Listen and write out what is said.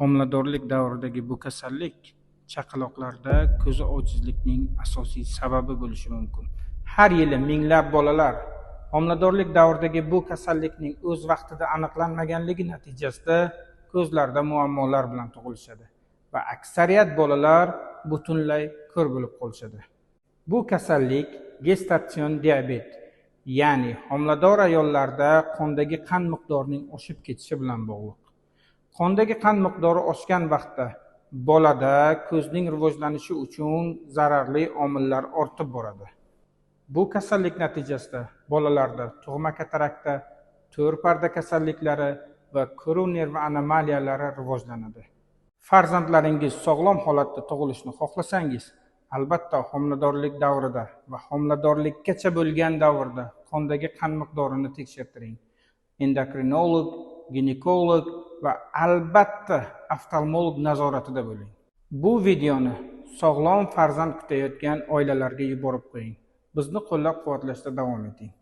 Homiladorlik davridagi bu kasallik chaqaloqlarda ko'zi ojizlikning asosiy sababi bo'lishi mumkin. Har yili minglab bolalar homiladorlik davridagi bu kasallikning o'z vaqtida aniqlanmaganligi natijasida ko'zlarida muammolar bilan tug'ilishadi va aksariyat bolalar butunlay ko'r bo'lib qolishadi. Bu kasallik gestatsion diabet, ya'ni homilador ayollarda qondagi qand miqdorining oshib ketishi bilan bog'liq. Qondagi qand miqdori oshgan vaqtda bolada ko'zning rivojlanishi uchun zararli omillar ortib boradi. Bu kasallik natijasida bolalarda tug'ma katarakta, to'r parda kasalliklari va ko'ruv nervi anomaliyalari rivojlanadi. Farzandlaringiz sog'lom holatda tug'ilishini xohlasangiz, albatta homiladorlik davrida va homiladorlikkacha bo'lgan davrda qondagi qand miqdorini tekshirtiring. Endokrinolog, ginekolog va albatta oftalmolog nazoratida bo'ling. Bu videoni sog'lom farzand kutayotgan oilalarga yuborib qo'ying. Bizni qo'llab-quvvatlashda davom eting.